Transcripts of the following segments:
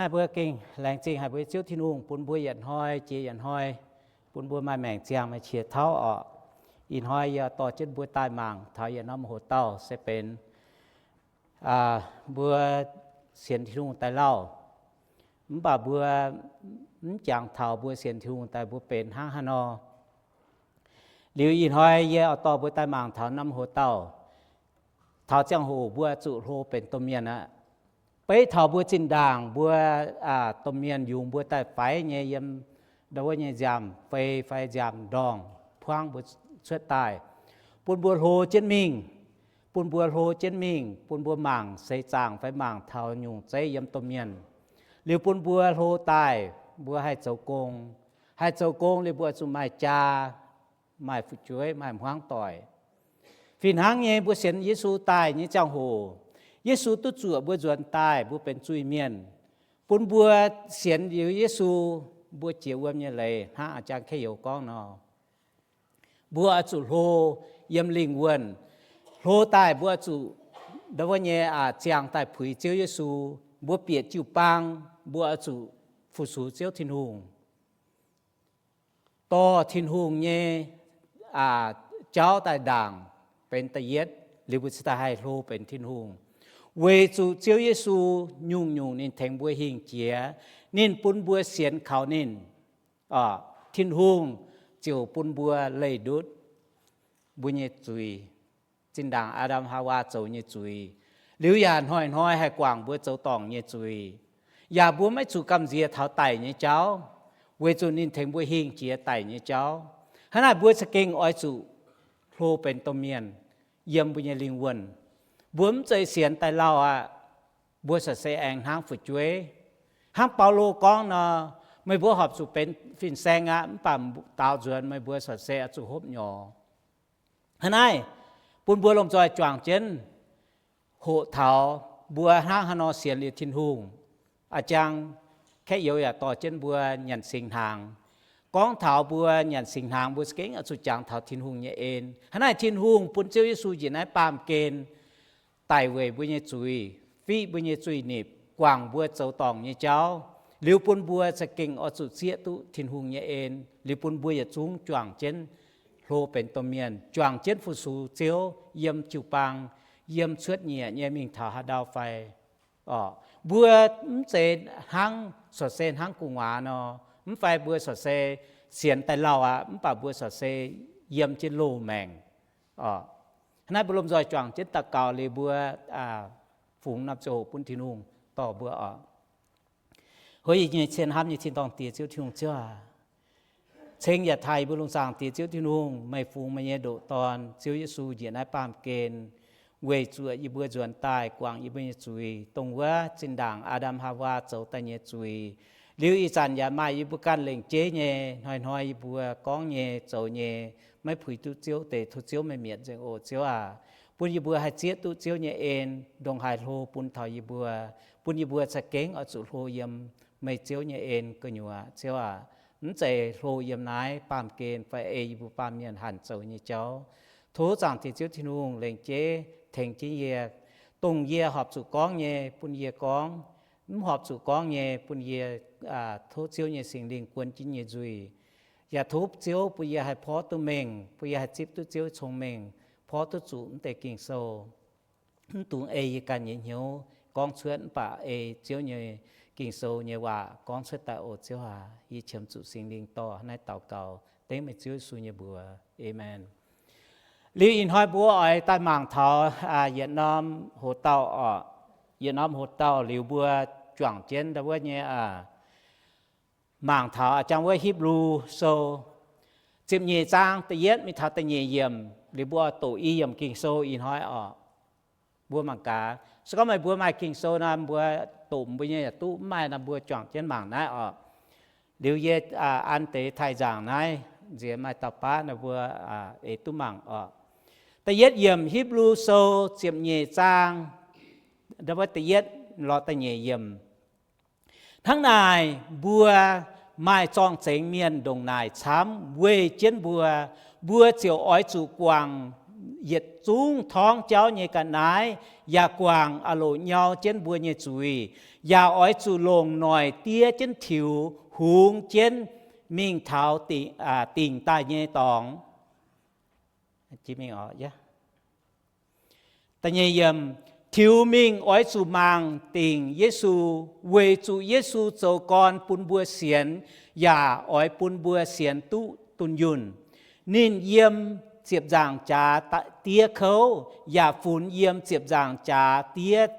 Naaiv mbuo gengh laengz zingh haic mbuo Ziouv Tin-Hungh bun mbuo yietc hnoi jiex yietc hnoi, bun mbuo maaih maengc ziangh maaih qiex tauv orqc. Ih hnoi yie dorh jienv mbuo daaih mangc taux yietc norm hoc dauh se benx mbuo sienx Tin-Hungh daaih lauh. Mv baac mbuo mv jangx taux mbuo sienx Tin-Hungh daaih mbuo benx hnangv haaix nor. Liuz ih hnoi yie oix dorh mbuo daaih mangc taux norm hoc dauh, taux ziangh hoc mbuo zuqc hlo benx domh mienh aqv. Beiv taux mbuo zinh ndaangc mbuo domh mienh yungz mbuo daaih faix nyei yiem ndau wuov nyei nziaamv-fei fai nziaamv-ndorngh buangv mbuo cuotv daaih, bun mbuo hlo jienv mingh, bun mbuo hlo jienv mingh, bun mbuo mangc seix zaangc fai mangc taux nyungc zeiv yiem domh mienh. Liuz bun mbuo hlo daaih, mbuo haih zoux gong. Haih zoux gong liuz mbuo zuqc maaih jaa, maaih fu'jueiv, maaih hmuangv doic. Fih hnangv nyei, mbuo sienx Yesu daaih nyei ziangh hoc, Yesu duqv zuoqc mbuo nzuonx daaih mbuo benx zuiz-mienh, bun mbuo sienx liuz Yesu, mbuo jiex wuom nyei leiz hnangv a'jang Kaeqv Youz gorngv nor, mbuo oix zuqc hlo yiem lingh wuonh. Hlo daaih mbuo oix zuqc ndau wuov nyei ziangh daaih puix Ziouv Yesu. Mbuo bieqc jiu-baang, mbuo oix zuqc fu-sux Ziouv Tin-Hungh, dorh Tin-Hungh nyei jauv daaih ndaangc benx da'yietv, liuz mbuo cingx daaih haih hlo benx Tin-Hungh. Weic zuqc Ziouv Yesu nyungc-nyungc ninh tengx mbuo hingh jiex, ninh bun mbuo sienx kaux ninh, Tin-Hungh ziouc bun mbuo leih ndutv mbuo nyei zuiz, zinh ndaangc Aa^ndam Haawaa zoux nyei zuiz, liuz yaac hnoi-hnoi haih guangc mbuo zoux dorngc nyei zuiz. Yaac mbuo maiv zuqc gamh nziex taux daic nyei jauv, weic zuqc ninh tengx mbuo hingh jiex daic nyei jauv. Hnangv naaic mbuo za'gengh oix zuqc hlo benx domh mienh yiem mbuo nyei lingh wuonh. Mbuo mv zeiz sienx daaih lauh aqv. Mbuo corc se aengx hnangv fu'jueiv, hnangv Baulo gorngv nor, meih mbuo horpc zuqc benx fin-saeng aqv, mv baac daaux nzuonx meih mbuo corc se oix zuqc hopv nyorx. Hnangv naaiv, bun mbuo lomh nzoih juangc jienv hoqc taux mbuo hnangv haaix nor sienx liuz Tin-Hungh. A'jang Kaeqv Youz yaac dorh jienv mbuo nyanc singx hnaangx. Gorngv taux mbuo nyanc singx hnaangx, mbuo za'gengh oix zuqc jangx taux Tin-Hungh nyei en. Hnangv naaiv Tin-Hungh bun Ziouv Yesu njiec naaiv baamh gen daic weic mbuo nyei zuiz, fiqv mbuo nyei zuiz-nipc, guangc mbuo zoux dorngc nyei jauv, liuz bun mbuo za'gengh oix zuqc zieqv duqv Tin-Hungh nyei en, liuz bun mbuo yietc zungv juangc jienv hlo benx domh mienh, juangc jienv fu-sux Ziouv yiem jiu-baang, yiem cuotv nyieqc nyei mingh taux haaix ndau fai. Mbuo mv zeiz hnangv corc se hnangv gu'nguaaz nor, mv fai mbuo corc se sienx daaih lauh aqv, mv baac mbuo corc se yiem jienv loz-maengc. Hnangv naaiv mbuo lomh nzoih juangc jienv daux gaux liuz mbuo fungx norm ziangh hoc bun Tin-Hungh dorh mbuo oc. Hlo yie nyei cien hnamv nyei tin-dorngh Diex Ziouv Tin-Hungh Ziouv aac, ceng yaac taaih yie mbuo lungh zaangc Diex Ziouv Tin-Hungh, meih fungx meih nyei ndoqc Dorn, Ziouv Yesu, njiec naaiv baamh gen weic zuoqc yie mbuo nzuonx daaih guangc yie mbuo nyei zuiz, dongh wuov zinh ndaangc Aa^ndam Haawaa zoux daaih nyei zuiz. Liuz ih zanc yaac maaih yie mbuo ganh lengc jeiv nyei, hnoi-hnoi yie mbuo gorngv nyei, zoux nyei, maiv puix duqv Ziouv deix, tov Ziouv meih mietc nzengc oc, Ziouv aac. Bun yie mbuo haih zieqv duqv Ziouv nyei en, ndongc haaix hlo bun taux yie mbuo, bun yie mbuo za'gengh oix zuqc hlo yiem meih Ziouv nyei en gu'nyuoz, Ziouv aac. Mv zeiz hlo yiem naaiv baamh gen fai ei yie mbuo baamh mienh hanc zoux nyei jauv. Tov Zaangc Diex Ziouv Tin-Hungh lengc jeiv tengx jienv yie, dongh yie horpc zuqc gorngv nyei bun yie gorngv, mv horpc zuqc gorngv nyei bun yie tov Ziouv nyei Singx Lingh guon jienv nyei nzuih. Yaac tov Ziouv bun yie haih porv duqv mengh, bun yie haih zipv duqv Ziouv cong-mengh, porv duqv zuqc mv deix Ging-Sou. Mv dungx ei yie ganh nyei hnyouv gorngv cuotv, mv baac ei Ziouv nyei Ging-Sou nyei waac gorngv cuotv daaih oc, Ziouv aac. Yie qiemx zuqc Singx Lingh dorh naaiv daux gaux dengv meih Ziouv Yesu nyei mbuox. Aamen. Liuz ih hnoi mbuo oix daaih mangc taux yietc norm hoc-dauh oc. Yietc norm hoc-dauh liuz mbuo juangc jienv ndau wuov nyei mangc taux a'jang wuov Hipv^lu Sou ziepc nyeic zaang da'yietv mingh taux da'nyeic yiemc. Liuz mbuo oix doqc i yiemc Ging-Sou ih hnoi oc. Mbuo mangc gaax. Se gorngv meih mbuo maaih Ging-Sou nor, mbuo doqc mbuo nyei yaac duqv. Mv maaih nor, mbuo juangc jienv mangc naaiv oc. Liuz yie an deix taaih nzaangc naaiv nziex maaih dauh baav nor, mbuo eix duqv mangc oc. Da'yietv yiemc, Hipv^lu Sou ziepc nyeic zaang, ndau wuov da'yietv lorz da'nyeic yiemc. Hnangv naaic, mbuo maaih zorng-zengx mienh ndongc naaic camv weih jienv mbuo, mbuo ziouc oix zuqc guangc yietc zungv torngv jauv nyei ga'naaiv, yaac guangc a'loc nyau jienv mbuo nyei zuiz, yaac oix zuqc longc noic diev jienv tiux hungx jienv mingh taux dingc daaih nyei dorngx. Tiux mingh oix zuqc mangc dingc Yesu, weic zuqc Yesu zoux gorn bun mbuo sienx, yaac oix bun mbuo sienx duqv dunh yunh. Ninh yiem ziepc nzaangc jaax diev kouv, yaac funx yiem ziepc nzaangc jaax diev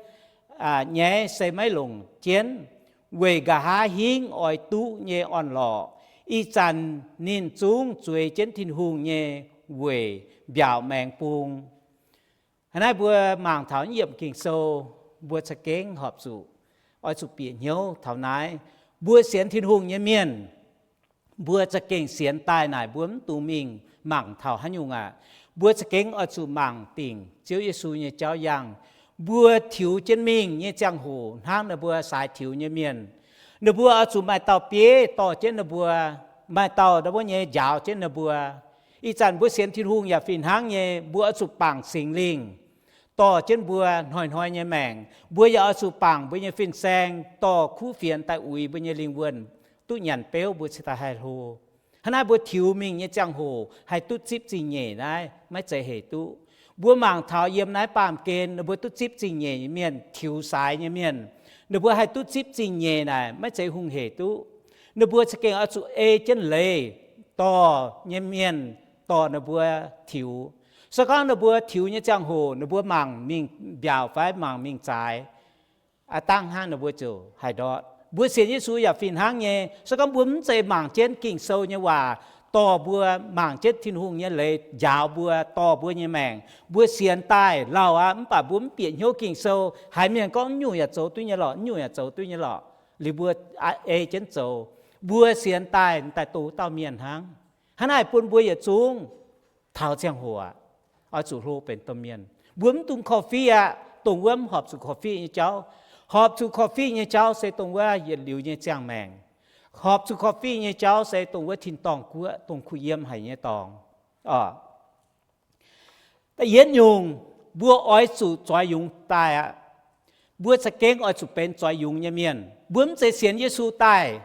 nyaiv se maiv longc jienv, weic nqa'haav hingv oix duqv nyei orn-lorqc. Ih zanc ninh zungv zueiz jienv Tin-Hungh nyei weic mbiaauc maengx bung. Hnangv naaiv mbuo mangc taux yiemc Ging-Sou, mbuo za'gengh horpc zuqc, oix zuqc bieqc hnyouv taux naaiv. Mbuo sienx Tin-Hungh nyei mienh, mbuo za'gengh sienx daaih naaic mbuo mv dungx mingh mangc taux haaix nyungc aqv. Mbuo za'gengh oix zuqc mangc dingc Ziouv Yesu nyei jauv yangh. Mbuo tiux jienv mingh nyei ziangh hoc hnangv ninh mbuo saaix tiux nyei mienh, ninh mbuo oix zuqc maaih dauh bieiv dorh jienv ninh mbuo, maaih dauh ndau wuov nyei njaaux jienv ninh mbuo. Ih zanc mbuo sienx Tin-Hungh yaac fih hnangv nyei, mbuo oix zuqc bangc Singx Lingh dorh jienv mbuo hnoi-hnoi nyei maengc. Mbuo yaac oix zuqc bangc mbuo nyei fin-saeng dorh kuv fienx daaih uix mbuo nyei lingh wuonh, duqv nyanc beuv mbuo cingx daaih haih hlo. Hnangv naaiv mbuo tiux mingh nyei ziangh hoc haih duqv zipv zingh nyeic naaiv maiv zeiz hec duqv. Mbuo mangc taux yiem naaiv baamh gen ninh mbuo duqv zipv zingh nyeic nyei mienh, tiux saaix nyei mienh, ninh mbuo haih duqv zipv zingh nyeic naaic maiv zeiz hungh hec duqv. Ninh mbuo za'gengh oix zuqc ei jienv leiz dorh nyei mienh dorh ninh mbuo tiux. Se gorngv ninh mbuo tiux nyei ziangh hoc ninh mbuo mangc mingh mbiaauc fai mangc mingh zaaix, aav dangv hnangv ninh mbuo ziouc haih ndortv. Mbuo sienx Yesu yaac fih hnangv nyei. Se gorngv mbuo mv zeiz mangc jienv Ging-Sou nyei waac dorh mbuo, mangc jienv Tin-Hungh nyei leiz njaaux mbuo, dorh mbuo nyei maengc, mbuo sienx daaih lauh aqv, mv baac mbuo mv bieqc hnyouv Ging-Sou. Haiz mienh gorngv nyungc yaac zoux duqv nyei lorqc, nyungc yaac zoux duqv nyei lorqc, liuz mbuo ei jienv zoux. Mbuo sienx daaih daaih dongh wuov dauh mienh hnangv. Hnangv naaiv bun mbuo yietc zungv taux ziangh hoc aqv, oix zuqc hlo benx domh mienh. Mbuo mv dungx korv-fiqv aqv. Dongh wuov mv horpc zuqc korv-fiqv nyei jauv. Horpc zuqc korv-fiqv nyei jauv se dongh wuov yietc liuz nyei ziangh maengc. Horpc zuqc korv-fiqv nyei jauv se dongh wuov tin-dorngh guoqv, dongh kuh yiem haic nyei dorngx. Da'yietv nyungc, mbuo oix zuqc zoix yungz daaih aqv. Mbuo za'gengh oix zuqc benx zoix yungz nyei mienh. Mbuo mv zeiz sienx Yesu daaih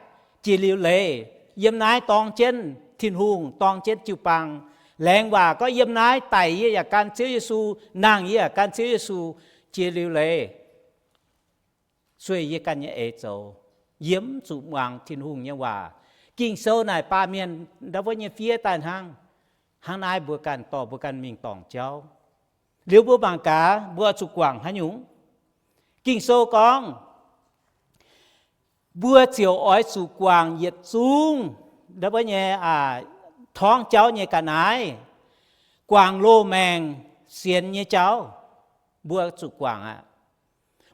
jiex liuz leiz, yiem naaiv dorng jienv Tin-Hungh, dorng jienv jiu-baang. Laengz waac gorngv yiem naaiv daic yie yaac gan Ziouv Yesu, nangh yie yaac gan Ziouv Yesu, jiex liuz leiz sueih yie ganh nyei eix zoux. Yie mv zuqc muangx Tin-Hungh nyei waac. Ging-Sou naaic baamh mienh ndau wuov nyei fiev daaih hnangv. Hnangv naaiv mbuo ganh dorh mbuo ganh mingh dorngc jauv. Liuz mbuo mangc gaax mbuo oix zuqc guangc haaix nyungc? Ging-Sou gorngv, mbuo ziouc oix zuqc guangc yietc zungv ndau wuov nyei torngv jauv nyei ga'naaiv, guangc loz-maengc sienx nyei jauv. Mbuo zuqc guangc aqv.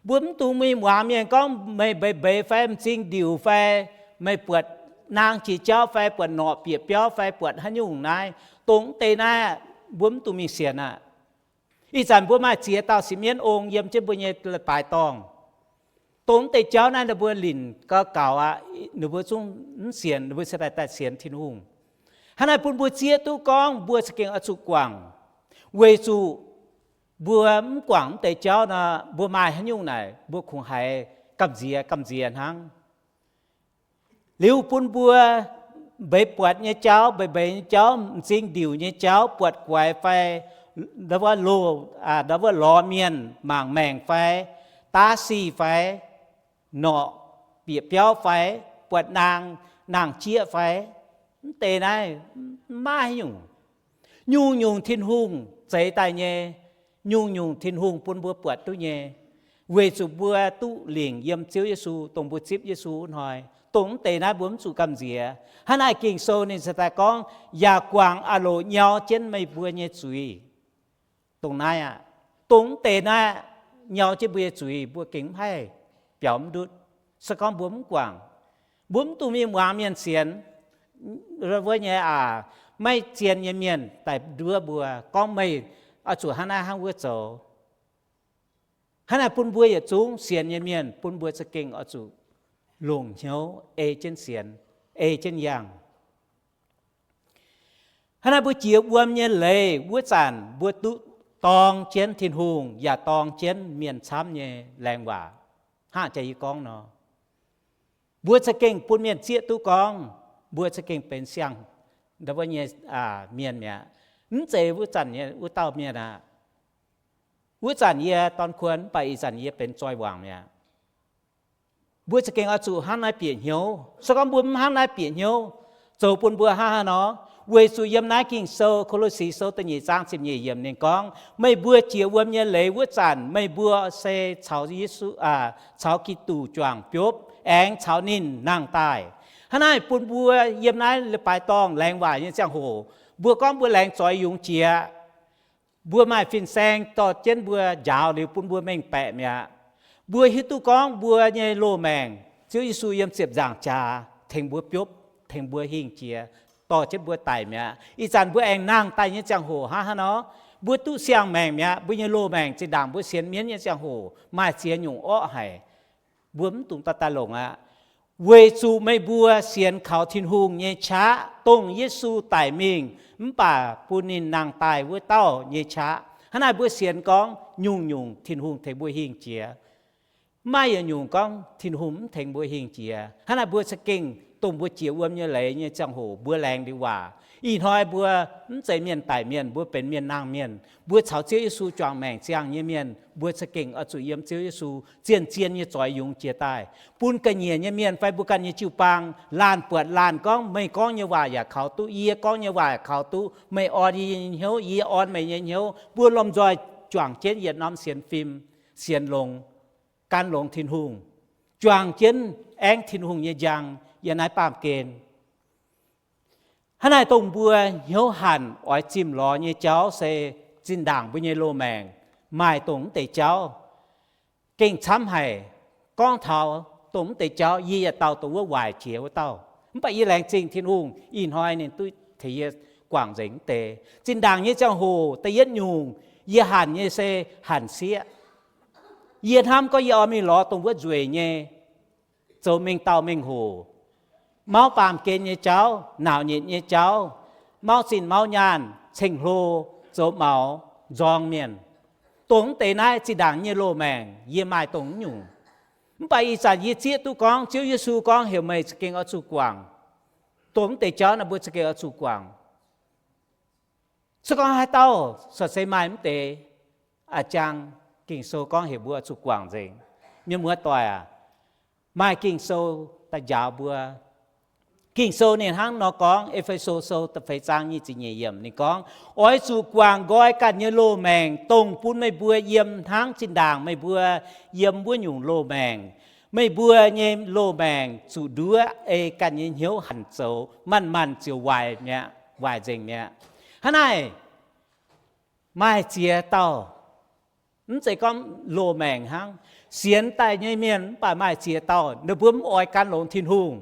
Mbuo mv dungx mingh muangx mienh gorngv meih mbeix mbeix fai m'zing ndiuc fai meih buatc naang jiex jauv fai buatc norqc bieqc biauv fai buatc haaix nyungc naaiv. Dongh mv deix naaiv mbuo mv dungx mingh sienx aqv. Ih zanc mbuo maaih ziex dauh sipv mienv ong yiem jienv mbuo nyei leiz-baaix dorngh. Dongh mv deix jauv naaiv ninh mbuo linc gauh gaux aqv, ninh mbuo zungv mv sienx, ninh mbuo cingx daaih daaih sienx Tin-Hungh. Hnangv naaiv bun mbuo zieqv duqv gorngv mbuo za'gengh oix zuqc guangc, weic zuqc mbuo mv guangc mv deix jauv nor, mbuo maaih haaix nyungc naaic mbuo kungx haiz gamh nziex gamh nziex hnangv. Liuz bun mbuo mbeix buatc nyei jauv, mbeix mbeix nyei jauv, m'zing ndiuc nyei jauv, buatc guaix fai ndau wuov loz, ndau wuov lorz mienh mangc maengc fai daav sic fai norqc bieqc biauv fai buatc naang, naang-jieqv fai, mv deix naaiv maiv maaih haaix nyungc. Nyungc-nyungc Tin-Hungh zeix daaih nyei, nyungc-nyungc Tin-Hungh bun mbuo buatc duqv nyei, weic zuqc mbuo duqv lingc yiem Ziouv Yesu, dongh mbuo zipv Yesu wuov hnoi. Dongh mv deix naaiv mbuo mv zuqc gamh nziex. Hnangv naaic Ging-Sou ninh cingx daaih gorngv, yaac guangc a'loc nyau jienv meih mbuo nyei zuiz. Dongh naaiv aqv, dongh mv deix naaiv nyau jienv mbuo nyei zuiz mbuo gengh mv haih biaux mv ndutv. Se gorngv mbuo mv guangc, mbuo mv dungx mingh muangx mienh sienx, wuov nyei aac, maiv zien nyei mienh daaih nduov mbuo gorngv meih oix zuqc hnangv naaiv hnangv wuov zoux. Hnangv naaic bun mbuo yietc zungv sienx nyei mienh bun mbuo za'gengh oix zuqc longc hnyouv ei jienv sienx, ei jienv yangh. Hnangv naaiv mbuo jiex wuom nyei leiz wuov zanc mbuo duqv dorng jienv Tin-Hungh yaac dorng jienv mienh camv nyei laengz waac. Hnangv jaax yie gorngv nor, mbuo za'gengh bun mienh zieqv duqv gorngv mbuo za'gengh benx siang-hngongx nyei mienh mi'aqv. Mv zeiz wuov zanc nyei wuov dauh mienh aqv. Wuov zanc yie dorn kuon mv baac ih zanc yie benx zoi wangc mi'aqv. Mbuo za'gengh oix zuqc hnangv naaiv bieqc hnyouv. Se gorngv mbuo mv hnangv naaiv bieqc hnyouv, zoux bun mbuo hnangv haaix nor? Weic zuqc yiem naaiv Ging-Sou, Ko^lo^si Sou da'nyeic zaang ziepc nyeic yiemc ninh gorngv, meih mbuo jiex wuom nyei leiz wuov zanc, meih mbuo se caux Yesu, caux Giduc juangc biopv, aengx caux ninh nangh daaih. Hnangv naaiv bun mbuo yiem naaiv leiz-baaix dorngh laengz waac nyei ziangh hoc, mbuo gorngv mbuo laengz zoix yungz jiex, mbuo maaih fin-saeng dorh jienv mbuo njaaux liuz bun mbuo mengh baeqc mi'aqv. Mbuo hiuv duqv gorngv mbuo nyei loz-maengc, Ziouv Yesu yiem ziepc nzaangc jaax tengx mbuo biopv, tengx mbuo hingh jiex, dorh jienv mbuo daic mi'aqv. Ih zanc mbuo aengx nangh daaih nyei ziangh hoc hnangv haaix nor? Mbuo duqv siang-maengc mi'aqv. Mbuo nyei loz-maengc zinh ndaangc mbuo sienx mienv nyei ziangh hoc maaih ziex nyungc orqv haic. Mbuo mv dungx dorh daaih longc aqv. Weic zuqc meih mbuo sienx kaux Tin-Hungh nyei qaqv, dongh Yesu daic mingh mv baac bun ninh nangh daaih wuov dauh nyei qaqv. Hnangv naaiv mbuo sienx gorngv nyungc-nyungc Tin-Hungh tengx mbuo hingh jiex. Mv maaih yietc nyungc gorngv Tin-Hungh mv tengx mbuo hingh jiex. Hnangv naaiv mbuo za'gengh dongh mbuo jiex wuom nyei leiz nyei ziangh hoc mbuo laengz liuz waac. Ih hnoi mbuo mv zeiz mienh daic mienh, mbuo benx mienh nangh mienh. Mbuo caux Ziouv Yesu juangc maengc ziangh nyei mienh, mbuo za'gengh oix zuqc yiem Ziouv Yesu zien-zien nyei zoix yungz jiex daaih, bun ga'nyiec nyei mienh fai mbuo ganh nyei jiu-baang laanh buatc laanh gorngv, meih gorngv nyei waac yaac kaux duqv, yie gorngv nyei waac yaac kaux duqv, meih orn yie nyei hnyouv, yie orn meih nyei hnyouv, mbuo lomh nzoih juangc jienv yietc norm sienx fim, sienx longx, gan longx Tin-Hungh, juangc jienv aengv Tin-Hungh nyei njang yiem naaiv baamh gen. Hnangv naaic dongh mbuo hnyouv hanc oix zimh lorz nyei jauv se zinh ndaangc mbuo nyei loz-maengc maaih dongh mv deix jauv gengh camv haic. Gorngv taux dongh mv deix jauv, yie yietc dauh dongh wuov waaic jiex wuov dauh. Mv baac yie laengz zingh Tin-Hungh, ih hnoi ninh duqv tengx yie guangc nzengc mv deix. Zinh ndaangc nyei ziangh hoc da'yietv nyungc, yie hanc nyei se hanc sieqv. Yie hnamv gorngv yie oix mingh lorz dongh wuov nzueic nyei, zoux mengh dauh mengh hoc, mauv baamh gen nyei jauv, nauc nyitc nyei jauv, mauv zinh mauv nyaanh, ceng-hlo, zoux maux, nzorng mienh. Dongh mv deix naaiv zinh ndaangc nyei loz-maengc yie maaih dongh mv nyungc. Mv baac ih zanc yie zieqv duqv gorngv Ziouv Yesu gorngv heuc meih za'gengh oix zuqc guangc. Dongh mv deix jauv naaiv mbuo za'gengh oix zuqc guangc. Se gorngv haaix dauh corc se maaih mv deix a'jang Ging-Sou gorngv heuc mbuo oix zuqc guangc nzengc. Mienh muoz-doic aac, maaih Ging-Sou daaih njaaux mbuo. Ging-Sou ninh hnangv nor gorngv, E^fe^so Sou da'feix zaang nyic ziepc nyeic yiemc ninh gorngv, oix zuqc guangc nqoi ganh nyei loz-maengc, dongh bun meih mbuo yiem hnangv zinh ndaangc meih mbuo yiem wuov nyungc loz-maengc. Meih mbuo nyei loz-maengc zuqc nduov ei ganh nyei hnyouv hanc zoux, manc-manc ziouc waaic mi'aqv, waaic nzengc mi'aqv. Hnangv naaic, maaih ziex dauh, mv zeiz gorngv loz-maengc hnangv, sienx daaih nyei mienh mv baac maaih ziex dauh ninh mbuo mv oix gan longx Tin-Hungh.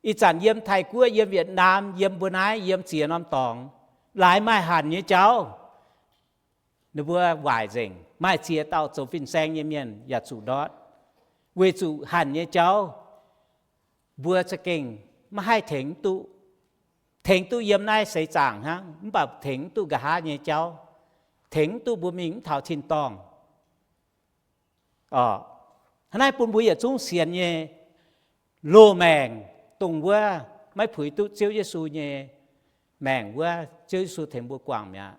Ih zanc yiem Taiv-Guoqv, yiem Wietc^naam, yiem mbuo naaiv, yiem ziex norm dorngx, laaix maaih hanc nyei jauv, ninh mbuo waaic nzengc. Maaih ziex dauh zoux fin-saeng nyei mienh yaac zuqc ndortv, weic zuqc hanc nyei jauv mbuo za'gengh maiv haih tengx duqv. Tengx duqv yiem naaiv seix zaangc hnangv, mv baac tengx duqv nqa'haav nyei jauv, tengx duqv mbuo mingh mv taux tin-dorngh. Hnangv naaiv bun mbuo yietc zungv sienx nyei loz-maengc, dongh wuov maiv puix duqv Ziouv Yesu nyei maengc wuov, Ziouv Yesu tengx mbuo guangc mi'aqv,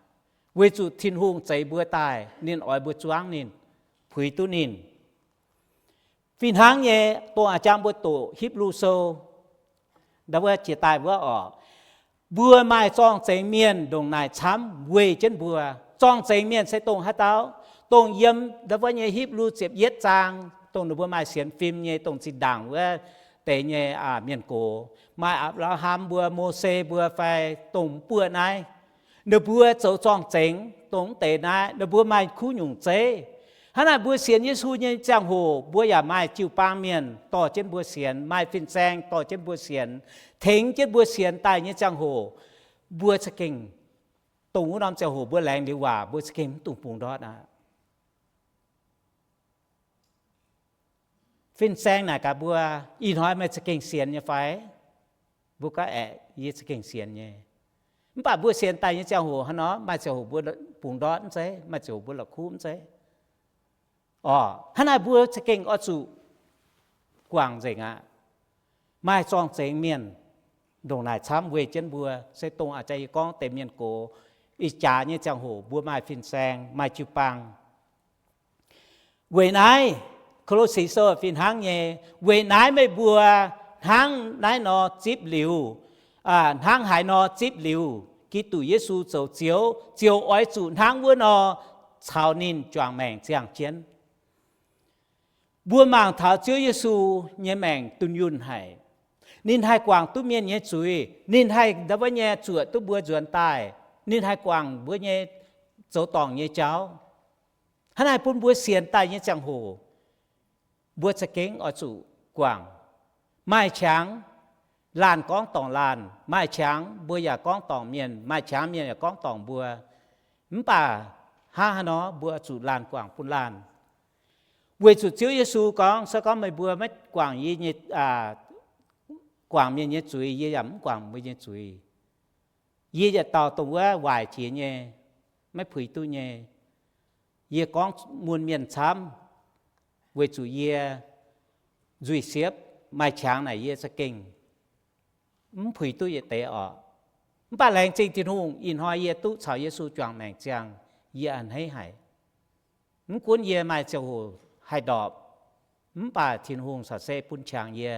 weic zuqc Tin-Hungh zeix mbuo daaih, ninh oix mbuo zuangv ninh, puix duqv ninh. Fih hnangv nyei, dongh a'jang mbuo doqc Hipv^lu Sou, ndau wuov jiex daaih wuov orqc, mbuo maaih zorng-zengx mienh ndongc naaic camv weih jienv mbuo. Zorng-zengx mienh se dongh haaix dauh? Dongh yiem ndau wuov nyei Hipv^lu ziepc yietv zaang, dongh ninh mbuo maaih sienx fim nyei, dongh zinh ndaangc wuov deix nyei mienh gox, maaih Apc^laa^ham mbuo, Mose mbuo fai dongh mv buoqv naaiv. Ninh mbuo zoux zorng-zengx, dongh mv deix naaiv ninh mbuo maaih kuv nyungc zeiv. Hnangv naaic mbuo sienx Yesu nyei ziangh hoc mbuo yaac maaih jiu-baang mienh dorh jienv mbuo sienx, maaih fin-saeng dorh jienv mbuo sienx, tengx jienv mbuo sienx daaih nyei ziangh hoc, mbuo za'gengh, dongh wuov norm ziangh hoc mbuo laengz liuz waac mbuo za'gengh mv dungx bungx ndortv aqv. Fin-saeng naaic gaax mbuo, ih hnoi meih za'gengh sienx nyei fai? Mbuo gorngv, aeqv, yie za'gengh sienx nyei. Mv baac mbuo sienx daaih nyei ziangh hoc hnangv nor, maaih ziangh hoc mbuo bungx ndortv mv zeiz, maaih ziouc mbuo la'kuqv mv zeiz. Orqc, hnangv naaic mbuo za'gengh oix zuqc guangc nzengc aqv. Maaih zorng-zengx mienh ndongc naaic camv weic jienv mbuo, se dongh a'jang yie gorngv deix mienh gox, ih jaax nyei ziangh hoc mbuo maaih fin-saeng, maaih jiu-baang. Weic naaiv, Ko^lo^si Sou fih hnangv nyei, weic naaiv meih mbuo hnangv naaiv nor zipv liuz, hnangv haaix nor zipv liuz Giduc Yesu zoux Ziouv, ziouc oix zuqc hnangv wuov nor caux ninh juangc maengc ziangh jienv. Mbuo mangc taux Ziouv Yesu nyei maengc dunh yunh haic. Ninh haih guangc duqv mienh nyei zuiz. Ninh haih nda'wuov nyei zuoqc duqv mbuo nzuonx daaih. Ninh haih guangc mbuo nyei zoux dorngc nyei jauv. Hnangv naaic bun mbuo sienx daaih nyei ziangh hoc, mbuo za'gengh oix zuqc guangc. Maaih qangx laanh gorngv dorngc laanh, maaih qangx mbuo yaac gorngv dorngc mienh, maaih qangx mienh yaac gorngv dorngc mbuo. Mv baac hnangv haaix nor mbuo zuqc laanh guangc bun laanh. Weic zuqc Ziouv Yesu gorngv, se gorngv meih mbuo maiv guangc yie nyei, guangc mienh nyei zuiz, yie yaac mv guangc mbuo nyei zuiz. Yie yietc dauh dongh wuov waaic jiex nyei, maiv puix duqv nyei. Yie gorngv mun mienh camv, weic zuqc yie nzuih siepv, maaih qangx naaic yie za'gengh mv puix duqv yietc deix orqc. Mv baac laengz zingh Tin-Hungh, ih hnoi yie duqv caux Yesu juangc maengc ziangh, yie a'hneiv haic. Mv gunv yie maaih ziangh hoc haih ndorpc, mv baac Tin-Hungh corc se bun qangx yie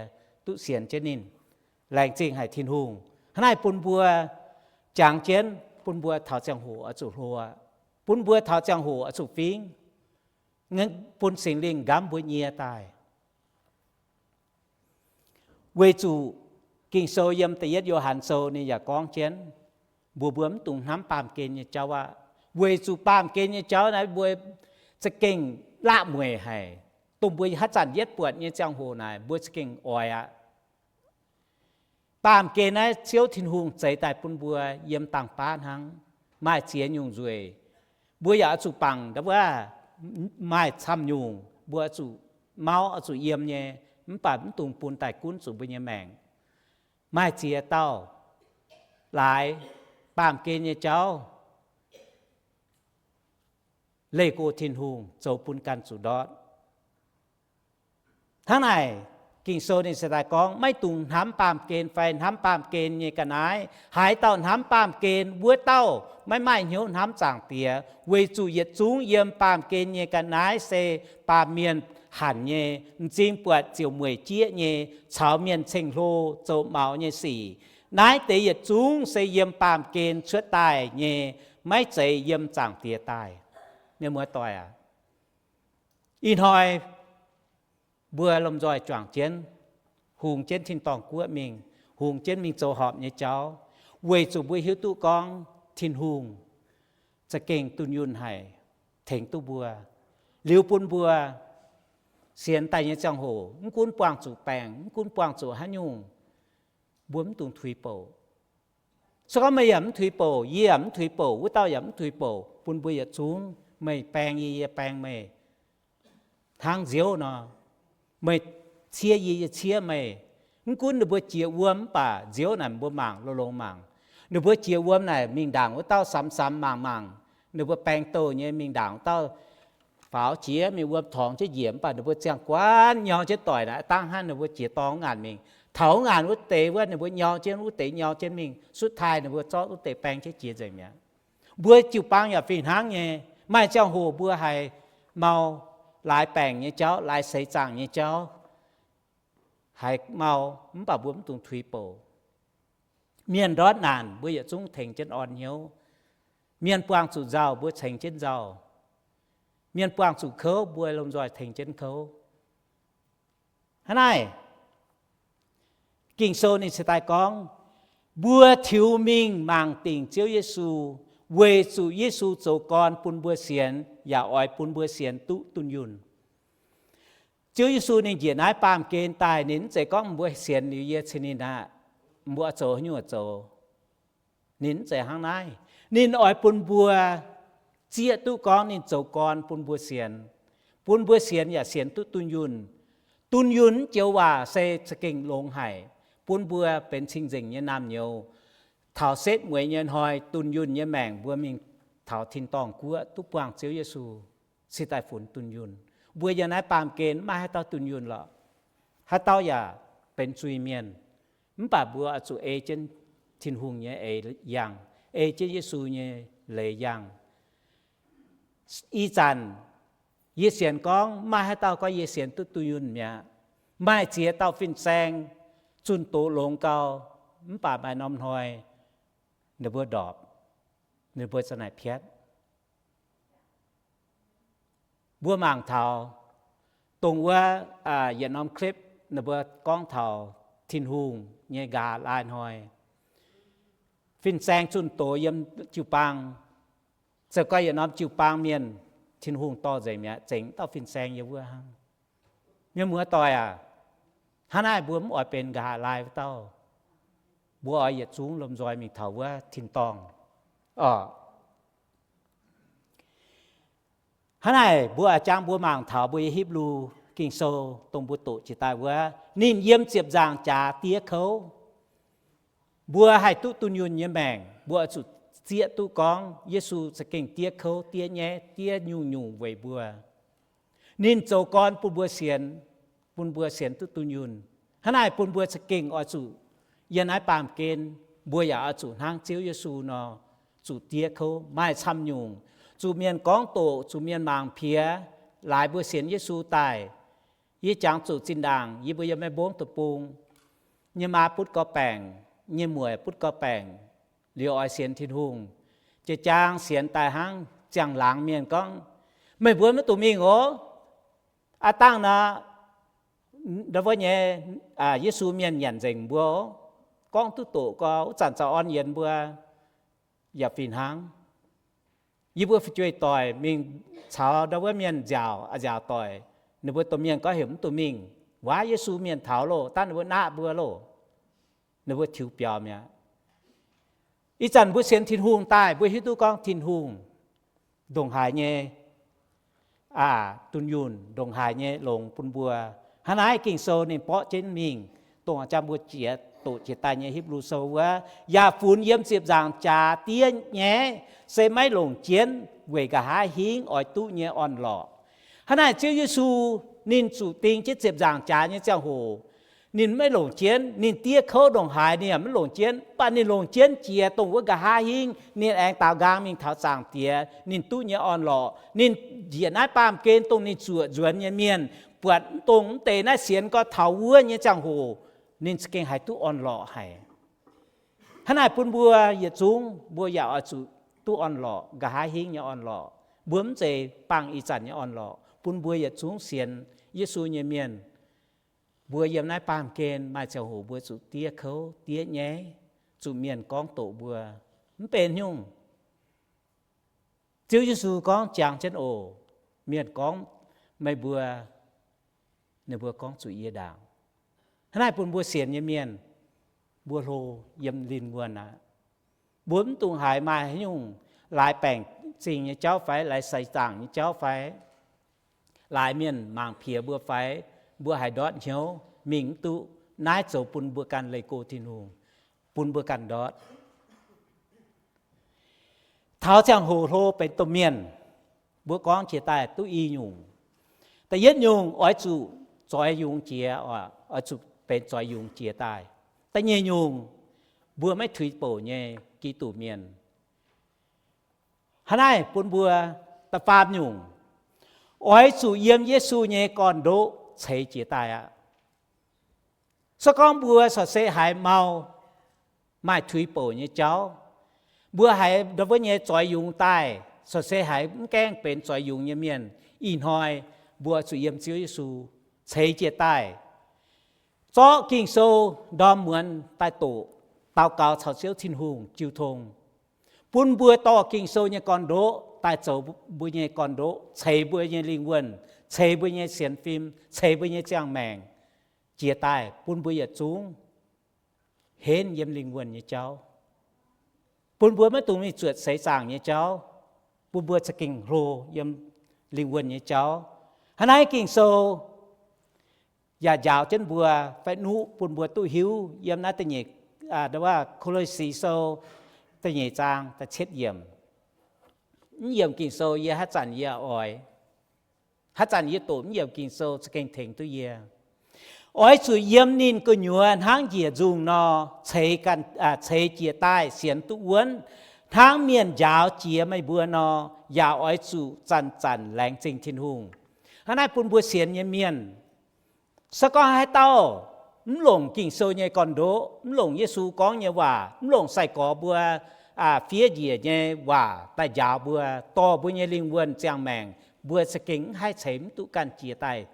duqv sienx jienv ninh. Laengz zingh haic Tin-Hungh. Hnangv naaic bun mbuo jangx jienv, bun mbuo taux ziangh hoc oix zuqc hlo, bun mbuo taux ziangh hoc oix zuqc fingv, bun Singx Lingh nqamv mbuo nyie daaih. Weic zuqc Ging-Sou yiem da'yietv Yo^han Sou ninh yaac gorngv jienv, mbuox mbuo mv dungx hnamv baamh gen nyei jauv aqv. Weic zuqc baamh gen nyei jauv naaiv mbuo za'gengh laqv mueic haic. Dongh mbuo haaix zanc yietv buatc nyei ziangh hoc naaic mbuo za'gengh oix aqv. Baamh gen naaiv Ziouv Tin-Hungh zeix daaih bun mbuo yiem dangh baav hnangv, maaih ziex nyungc nzueic. Mbuo yaac oix zuqc bangc nda'wuov maaih camv nyungc, mbuo oix zuqc mauv oix zuqc yiem nyei, mv baac mv dungx bun daaih gunv zuqc mbuo nyei maengc. Maaih ziex dauh laaix baamh gen nyei jauv leih go Tin-Hungh zoux bun ganh zuqc ndortv. Hnangv naaic, Ging-Sou ninh se daaih gorngv, maiv dungx hnamv baamh gen fai hnamv baamh gen nyei ga'naaiv. Haaix dauh hnamv baamh gen, wuov dauh maiv maaih hnyouv hnamv Zaangc Diex, weic zuqc yietc zungv yiem baamh gen nyei ga'naaiv se baamh mienh hanc nyei, m'zing buatc ziouc mueic jieqv nyei, caux mienh ceng-hlo zoux maux nyei sic. Naaiv deix yietc zungv se yiem baamh gen cuotv daaih nyei, maiv zeiz yiem Zaangc Diex daaih. Mienh muoz-doic aac, ih hnoi mbuo lomh nzoih juangc jienv, hungx jienv tin-dorngh guoqv mingh, hungx jienv mingh zoux horpc nyei jauv, weic zuqc mbuo hiuv duqv gorngv Tin-Hungh za'gengh dunh yunh haic, tengx duqv mbuo, liuz bun mbuo sienx daaih nyei ziangh hoc, mv gunv buangh zuqc baengc, mv gunv buangh zuqc haaix nyungc, mbuo mv dungx tuix bouc. Se gorngv meih yaac mv tuix bouc, yie yaac mv tuix bouc, wuov dauh yaac mv tuix bouc, bun mbuo yietc zungv, meih baeng yie, yie baeng meih, hnangv nziouv nor, meih ciev yie, yie ciev meih. Mv gunv ninh mbuo jiex wuom mv baac nziouv naaic mbuo mangc, longx-longx mangc. Ninh mbuo jiex wuom naaic mingh ndaangc wuov dauh samx-samx mangc mangc. Ninh mbuo baeng douh nyei mingh ndaangc wuov dauh faaux jiex mingh wuom torngx jienv njiec, mv baac ninh mbuo ziangh guaanv nyau jienv doic naaic, dangv hnangv ninh mbuo jiex dorngx ngaanc mingh. Taux ngaanc wuov deix wuov, ninh mbuo nyau jienv wuov deix nyau jienv mingh, sutv taaih ninh mbuo zorqv wuov deix baeng jienv jiex nzengc mi'aqv. Mbuo jiu-baang yaac fih hnangv nyei. Maaih ziangh hoc mbuo haiz mau laaix baengc nyei jauv, laaix seix zaangc nyei jauv, haiz mau, mv baac mbuo mv dungx tuix bouc. Mienh ndortv naanc mbuo yietc zungv tengx jienv orn hnyouv. Mienh buangh zuqc nzauh mbuo cengx jienv nzauh. Mienh buangh zuqc kouv mbuo lomh nzoih tengx jienv kouv. Hnangv naaic, Ging-Sou ninh cingx daaih gorngv, mbuo tiux mingh mangc dingc Ziouv Yesu, weic zuqc Yesu zoux gorn bun mbuo sienx, yaac oix bun mbuo sienx duqv dunh yunh. Ziouv Yesu ninh njiec naaiv baamh gen daaih, ninh mv zeiz gorngv mbuo sienx liuz yie cin ninh aqv, mbuo zoux haaix nyungc zoux. Ninh mv zeiz hnangv naaiv. Ninh oix bun mbuo zieqv duqv gorngv ninh zoux gorn bun mbuo sienx, bun mbuo sienx yaac sienx duqv dunh yunh. Dunh yunh mv joux waac se za'gengh longx haic, bun mbuo benx cing-nzengc nyei naamh nyouz. Taux setv mueiz nyei hnoi, dunh yunh nyei maengc mbuo mingh taux tin-dorngh guoqv duqv buangh Ziouv Yesu cingx daaih funx dunh yunh. Mbuo yiem naaiv baamh gen maiv maaih haaix dauh dunh yunh lorqc. Haaix dauh yaac benx zuiz-mienh. Mv baac mbuo oix zuqc ei jienv Tin-Hungh nyei eix yangh, ei jienv Yesu nyei leiz yangh. Ih zanc yie sienx gorngv maaih haaix dauh gorngv yie sienx duqv dunh yunh mi'aqv. Maaih ziex dauh fin-saeng zunh doz longx gau, mv baac maaih norm hnoi ninh mbuo ndorpc, ninh mbuo za'naaic piatv. Mbuo mangc taux dongh wuov yietc norm clip ninh mbuo gorngv taux Tin-Hungh nyei nqa'haav laai hnoi, fin-saeng zunh doz yiem jiu-baang. Zoux gau yietc norm jiu-baang mienh, Tin-Hungh dorh nzengc mi'aqv, zengc dauh fin-saeng yiem wuov hnangv. Mienh muoz-doic aac, hnangv naaiv mbuo mv oix benx nqa'haav laai wuov dauh. Mbuo oix yietc zungv lomh nzoih mingh taux wuov tin-dorngh oc. Hnangv naaic mbuo a'jang mbuo mangc taux mbuo nyei Hipv^lu Ging-Sou dongh mbuo doqc jiex daaih wuov, ninh yiem ziepc nzaangc jaax diev kouv. Mbuo haih duqv dunh yunh nyei maengc, mbuo oix zuqc zieqv duqv gorngv Yesu za'gengh diev kouv, diev nyaiv, diev nyungc-nyungc weic mbuo. Ninh zoux gorn bun mbuo sienx, bun mbuo sienx duqv dunh yunh. Hnangv naaic bun mbuo za'gengh oix zuqc yiem naaiv baamh gen, mbuo yaac oix zuqc hnangv Ziouv Yesu nor, zuqc diev kouv. Maaih camv nyungc, zuqc mienh gorngv doqc, zuqc mienh mangc piex, laaix mbuo sienx Yesu daaih. Yie jangx zuqc zinh ndaangc yie mbuo yiem maiv mbongv deic-bung, yie maa butv gorqv-baengc, yie muoc butv gorqv-baengc, liuz oix sienx Tin-Hungh. Jiex jaang sienx daaih hnangv ziangh laangz mienh gorngv, meih mbuo maiv dungx mingh oc. Aav dangh nor, ndau wuov nyei, Yesu mienh nyanc nzengc mbuo, gorngv duqv doqc gau, wuov zanc zaux orn yienx mbuo yaac fih hnangv. Yie mbuo fu'jueiv-doic mingh caux ndau wuov mienh nziaauc, a'nziaauc doic, ninh mbuo domh mienh gorngv heuc mv dungx mingh, waac Yesu mienh taux loh, dangv ninh mbuo naqv mbuo loh, ninh mbuo tiux biaux mi'aqv. Ih zanc mbuo sienx Tin-Hungh daaih, mbuo hiuv duqv gorngv Tin-Hungh ndongc haaix nyei dunh yunh, ndongc haaix nyei longx bun mbuo. Hnangv naaiv Ging-Sou ninh borqv jienv mingh, dongh jang mbuo jiex doqc jiex daaih nyei Hipv^lu Sou wuov, yaac funx yiem ziepc nzaangc jaax diev nyaiv, se maiv longc jienv weic nqa'haav hingv oix duqv nyei orn-lorqc. Hnangv naaic Ziouv Yesu ninh zuqc ding jienv ziepc nzaangc jaax nyei ziangh hoc, ninh maiv longc jienv, ninh diev kouv ndongc haaix ninh yaac maiv longc jienv, mv baac ninh longc jienv jiex dongh wuov nqa'haav hingv ninh aengx daaux nqaang mingh taux Zaangc Diex, ninh duqv nyei orn-lorqc. Ninh njiec naaiv baamh gen dongh ninh zuoqc nzuonx nyei mienh, buatc mv dongh mv deix naaiv sienx gau taux wuov nyei ziangh hoc, ninh za'gengh haih duqv orn-lorqc haic. Hnangv naaic bun mbuo yietc zungv mbuo yaac oix zuqc duqv orn-lorqc, nqa'haav hingv nyei orn-lorqc. Mbuo mv zeiz bangh ih zanc nyei orn-lorqc. Bun mbuo yietc zungv sienx Yesu nyei mienh, mbuo yiem naaiv baamh gen maaih ziangh hoc mbuo zuqc diev kouv diev nyaiv, zuqc mienh gorngv doqc mbuo, mv benx nyungc. Ziouv Yesu gorngv, jangx jienv oc. Mienh gorngv meih mbuo, ninh mbuo gorngv zuqc yie ndaangc. Hnangv naaiv bun mbuo sienx nyei mienh, mbuo hlo yiem lingh wuonh aqv. Mbuo mv dungx haiz maaih haaix nyungc laaix baengc zingh nyei jauv fai laaix seix zaangc nyei jauv fai laaix mienh mangc piex mbuo fai mbuo haiz ndortv hnyouv mingh mv duqv. Naaiv zoux bun mbuo ganh leih go Tin-Hungh, bun mbuo ganh ndortv. Taux ziangh hoc hlo benx domh mienh, mbuo gorngv jiex daaih duqv i nyungc. Da'yietv nyungc, oix zuqc zoix yungz jiex, oix zuqc benx zoix yungz jiex daaih. Da'nyeic nyungc, mbuo maiv tuix bouc nyei Giduc mienh. Hnangv naaiv bun mbuo, da'faam nyungc, oix zuqc yiem Yesu nyei gorn-ndoqv ceix jiez daaih aqv. Se gorngv mbuo corc se haiz mau maaih tuix bouc nyei jauv, mbuo haiz ndau wuov nyei zoix yungz daaih, corc se haiz mv gaengh benx zoix yungz nyei mienh, ih hnoi mbuo zuqc yiem Ziouv Yesu ceix jiez daaih, zorqv Ging-Sou ndorm muonz daaih doqc, daux gaux caux Ziouv Tin-Hungh jiu tong, bun mbuo dorh Ging-Sou nyei gorn-ndoqv daaih zoux mbuo nyei gorn-ndoqv, ceix mbuo nyei lingh wuonh, ceix mbuo nyei sienx fim, ceix mbuo nyei ziangh maengc jiez daaih, bun mbuo yietc zungv henv yiem lingh wuonh nyei jauv, bun mbuo maiv dungx mingh zuotc seix zaangc nyei jauv, bun mbuo za'gengh hlo yiem lingh wuonh nyei jauv. Hnangv naaiv Ging-Sou yaac njaaux jienv mbuo fai nuqv bun mbuo duqv hiuv yiem naaiv da'nyeic, Ko^lo^si Sou da'nyeic zaang da'cietv yiemc. mv yiemc Ging-Sou yie haaix zanc yie oix, haaix zanc yie doqc mv yiemc Ging-Sou za'gengh tengx duqv yie. Oix zuqc yiem ninh gu'nyuoz hnangv njiec nzungh nor, ceix jiez daaih sienx duqv wuonv, hnangv mienh njaaux jiex meih mbuo nor, yaac oix zuqc zanc-zanc laengz zingh Tin-Hungh. Hnangv naaiv bun mbuo sienx nyei mienh, se gorngv haaix dauh mv longc Ging-Sou nyei gorn-ndoqv, mv longc Yesu gorngv nyei waac, mv longc sai-gorx mbuo fiev njiec nyei waac daaih njaaux mbuo, dorh mbuo nyei lingh wuonh ziangh maengc, mbuo za'gengh mv haih ceix mv duqv ganh jiez daaih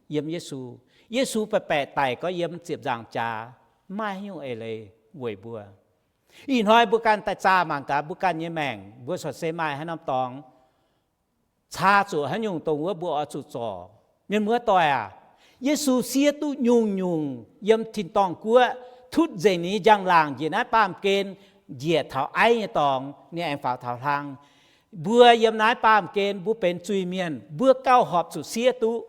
yiem Yesu. Yesu baeqc baeqc daic gorngv yiem ziepc nzaangc jaax, mv maaih haaix nyungc eix leiz weic mbuo. Ih hnoi mbuo ganh daaih zaah mangc gaax mbuo ganh nyei maengc, mbuo corc se maaih haaix norm dorngx caa zuqc haaix nyungc dongh wuov mbuo oix zuqc zorc. Mienh muoz doic aac, Yesu siev duqv nyungc-nyungc yiem tin-dorngh guoqv, tutv nzengc ninh nyei njang-laangc njiec naaiv baamh gen, njiec taux aiv nyei dorngx, ninh aengx faaux taux hlang. Mbuo yiem naaiv baamh gen mbuo benx zuiz-mienh, mbuo gauh horpc zuqc siev duqv.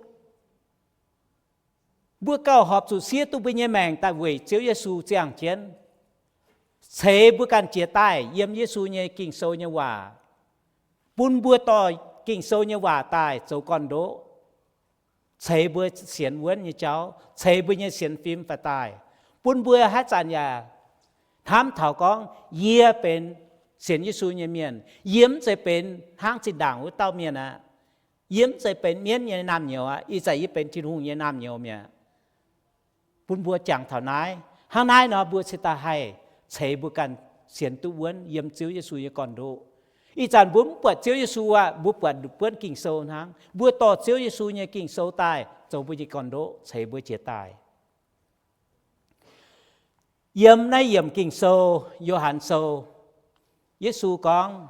Mbuo gauh horpc zuqc siev duqv mbuo nyei maengc daaih weic Ziouv Yesu ziangh jienv, ceix mbuo ganh jiez daaih yiem Yesu nyei Ging-Sou nyei waac, bun mbuo dorh Ging-Sou nyei waac daaih zoux gorn-ndoqv, ceix mbuo sienx wuonv nyei jauv, ceix mbuo nyei sienx fim faix daaih, bun mbuo haaix zanc yaac hnamv taux gorngv, yie benx sienx Yesu nyei mienh, yie mv zeiz benx hnangv zinh ndaangc wuov dauh mienh aqv. Yie mv zeiz benx mienv nyei naamh nyouz aqv. Ih zanc yie benx Tin-Hungh nyei naamh nyouz mi'aqv. Bun mbuo jangx taux naaiv. Hnangv naaiv nor mbuo cingx daaih haih ceix mbuo ganh sienx duqv wuonv yiem Ziouv Yesu nyei gorn-ndoqv. Ih zanc mbuo mv buatc Ziouv Yesu aqv, mbuo buatc nduqc buonv Ging-Sou hnangv. Mbuo dorh Ziouv Yesu nyei Ging-Sou daaih zoux mbuo nyei gorn-ndoqv ceix mbuo jiez daaih. Yiem naaiv yiemc Ging-Sou, Yo^han Sou, Yesu gorngv,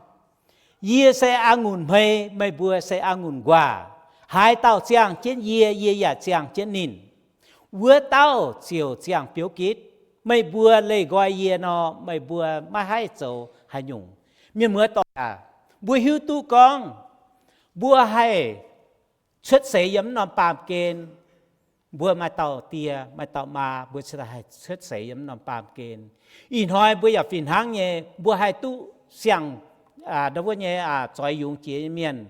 yie se a'ngunc hmei, meih mbuo se a'ngunc nquaah. Haaix dauh ziangh jienv yie, yie yaac ziangh jienv ninh, wuov dauh ziouc ziangh biouv gitv. Meih mbuo leih nqoi yie nor, meih mbuo maiv haih zoux haaix nyungc. Mienh muoz doic aac, mbuo hiuv duqv gorngv mbuo haih cuotv seix yiem mv norm baamh gen, mbuo maaih dauh die maaih dauh maa, mbuo cingx daaih haih cuotv seix yiem mv norm baamh gen. Ih hnoi mbuo yaac fih hnangv nyei, mbuo haih duqv siang, ndau wuov nyei, zoix yungz jiex nyei mienh,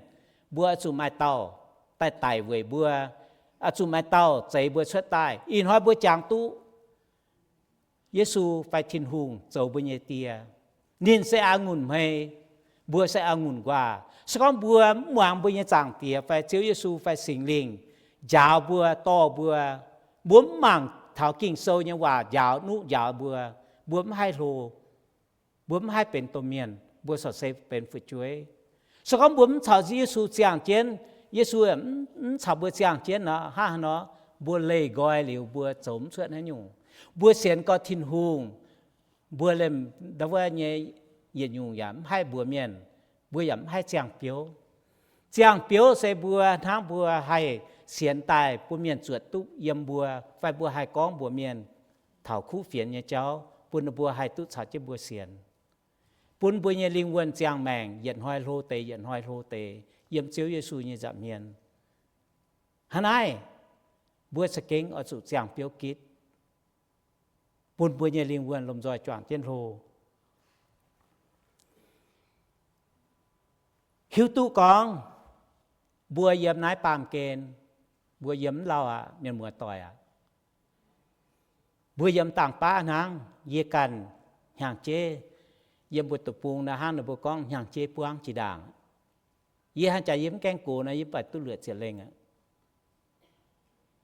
mbuo oix zuqc maaih dauh daaih daic weic mbuo, oix zuqc maaih dauh zeix mbuo cuotv daaih. Ih hnoi mbuo jangx duqv Yesu fai Tin-Hungh zoux mbuo nyei die. Ninh se a'ngunc hmei, mbuo se a'ngunc nquaah. Se gorngv mbuo mv muangx mbuo nyei Zaangc Diex fai Ziouv Yesu fai Singx Lingh njaaux mbuo, dorh mbuo, mbuo mv mangc taux Ging-Sou nyei waac njaaux, nuqv njaaux mbuo, mbuo mv haih hlo, mbuo mv haih benx domh mienh, mbuo corc se benx fu'jueiv. Se gorngv mbuo mv caux Yesu ziangh jienv, Yesu mv caux mbuo ziangh jienv nor, hnangv haaix nor, mbuo leih nqoi liuz mbuo zoux mv cuotv haaix nyungc. Mbuo sienx gorx Tin-Hungh, mbuo liemh ndau wuov nyei yietc nyungc yaac mv haih mbuox mienh, mbuo yaac mv haih ziangh biouv. Ziangh biouv se mbuo hnangv mbuo haih sienx daaih bun mienh zuotc duqv yiem mbuo, fai mbuo haih gorngv mbuox mienh taux kuv fienx nyei jauv, bun ninh mbuo haih duqv caux jienv mbuo sienx, bun mbuo nyei lingh wuonh ziangh maengc yietc hnoi hlo deix yietc hnoi hlo deix yiem Ziouv Yesu nyei nza'hmien. Hnangv naaiv, mbuo za'gengh oix zuqc ziangh biouv gitv, bun mbuo nyei lingh wuonh lomh nzoih juangc jienv hlo. Hiuv duqv gorngv mbuo yiem naaiv baamh gen, mbuo yiem mv lauh aqv, mienh muoz-doic aac. Mbuo yiem dangh baav hnangv, yie ganh hnyangx-jeiv, yiem mbuo deic-bung naaiv hnangv ninh mbuo gorngv hnyangx-jeiv buangv jiex ndaangc. Yie hnangv jaax yie mv gaengh gox nor, yie mv baac duqv luoqc ziepc lengh aqv.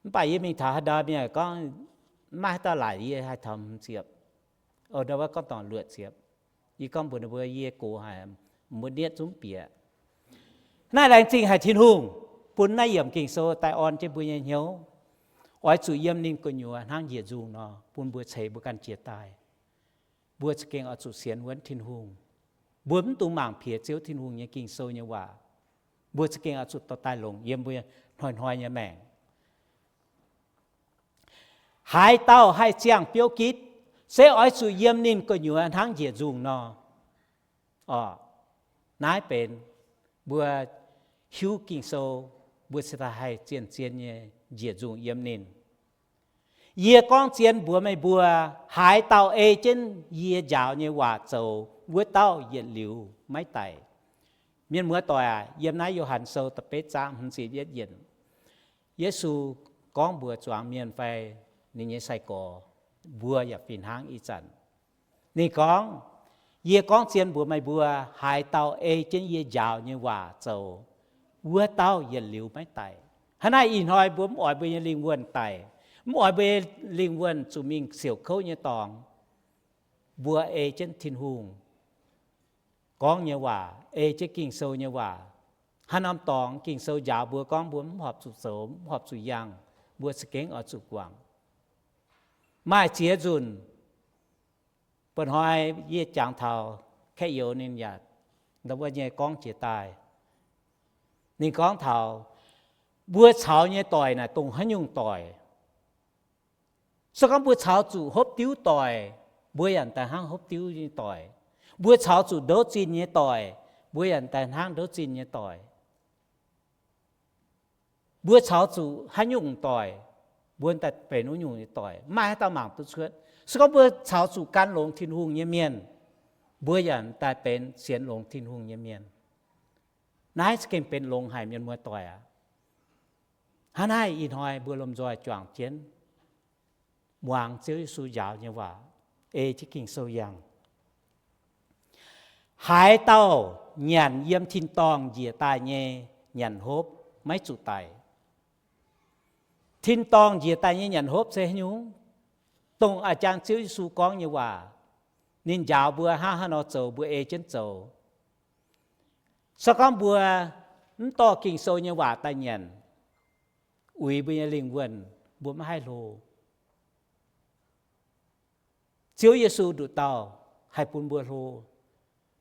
Mv baac yie mingh taux haaix ndau mienh gorngv, mv maaih haaix dauh laaic yie haih taux hmz ziepc. O, ndau wuov gorngv dorngc luoqc ziepc. Yie gorngv mbuox ninh mbuo yie gox haic, mbuo nietv zungv bieqc. Naaiv laengz zingh haic Tin-Hungh bun naaiv yiemc Ging-Sou daaih orn jienv mbuo nyei hnyouv. Oix zuqc yiem ninh gu'nyuoz hnangv njiec nzungh nor, bun mbuo ceix mbuo ganh jiez daaih. Mbuo za'gengh oix zuqc sienx wuonv Tin-Hungh. Mbuo mv dungx mangc piex Ziouv Tin-Hungh nyei Ging-Sou nyei waac. Mbuo za'gengh oix zuqc dorh daaih longc yiem mbuo hnoi-hnoi nyei maengc. Haaix dauh haih ziangh biouv gitv, se oix zuqc yiem ninh gu'nyuoz hnangv njiec nzungh nor. Orqc, naaiv benx mbuo hiuv Ging-Sou, mbuo cingx daaih haih zien-zien nyei njiec nzungh yiem ninh. Yie gorngv zien mbuox meih mbuo, haaix dauh ei jienv yie njaaux nyei waac zoux, wuov dauh yietc liuz maiv daic. Mienh muoz-doic aac, yiem naaiv Yo^han Sou da'betv zaang hmz ziepc yietv yiemc, Yesu gorngv mbuox zuangx mienh fai ninh nyei sai-gorx, mbuo yaac fih hnangv ih zanc. Ninh gorngv, Yie gorngv zien mbuox meih mbuo, haaix dauh ei jienv yie njaaux nyei waac zoux, wuov dauh yietc liuz maiv daic. Hnangv naaic ih hnoi mbuo mv oix mbuo nyei lingh wuonh daic, mv oix mbuo nyei lingh wuonh zuqc mingh siouc kouv nyei dorngx. Mbuo ei jienv Tin-Hungh gorngv nyei waac, ei jienv Ging-Sou nyei waac. Haaix norm dorngx Ging-Sou njaaux mbuo gorngv mbuo mv horpc zuqc zoux, mv horpc zuqc yangh, mbuo za'gengh oix zuqc guangc. Maaih ziex nzunc, mba'hnoi yie jangx taux Kaeqv Youz ninh yaac ndau wuov nyei gorngv jiex daaih. Ninh gorngv taux mbuo caux nyei doic naaic dongh haaix nyungc doic. Se gorngv mbuo caux zuqc hopv diuv doic, mbuo yaac daaih hnangv hopv diuv nyei doic. Mbuo caux zuqc ndouv zinh nyei doic, mbuo yaac daaih hnangv ndouv zinh nyei doic. Mbuo caux zuqc haaix nyungc doic, mbuo daaih benx wuov nyungc nyei doic. Mv maaih haaix dauh mangc duqv cuotv. Se gorngv mbuo caux zuqc gan longx Tin-Hungh nyei mienh, mbuo yaac daaih benx sienx longx Tin-Hungh nyei mienh. Naaiv za'gengh benx longx haic, mienh muoz-doic aac. Hnangv naaiv ih hnoi mbuo lomh nzoih juangc jienv muangx Ziouv Yesu njaaux nyei waac, ei jienv Ging-Sou yangh. Haaix dauh nyanc yiem tin-dorngh njiec daaih nyei nyanc hopv maiv zuqc daic. Tin-dorngh njiec daaih nyei nyanc hopv se haaix nyungc? Dongh a'jang Ziouv Yesu gorngv nyei waac. Ninh njaaux mbuo hnangv haaix nor zoux, mbuo ei jienv zoux. Se gorngv mbuo mv dorh Ging-Sou nyei waac daaih nyanc, uix mbuo nyei lingh wuonh, mbuo maiv haih hlo. Ziouv Yesu nduqc dauh haih bun mbuo hlo.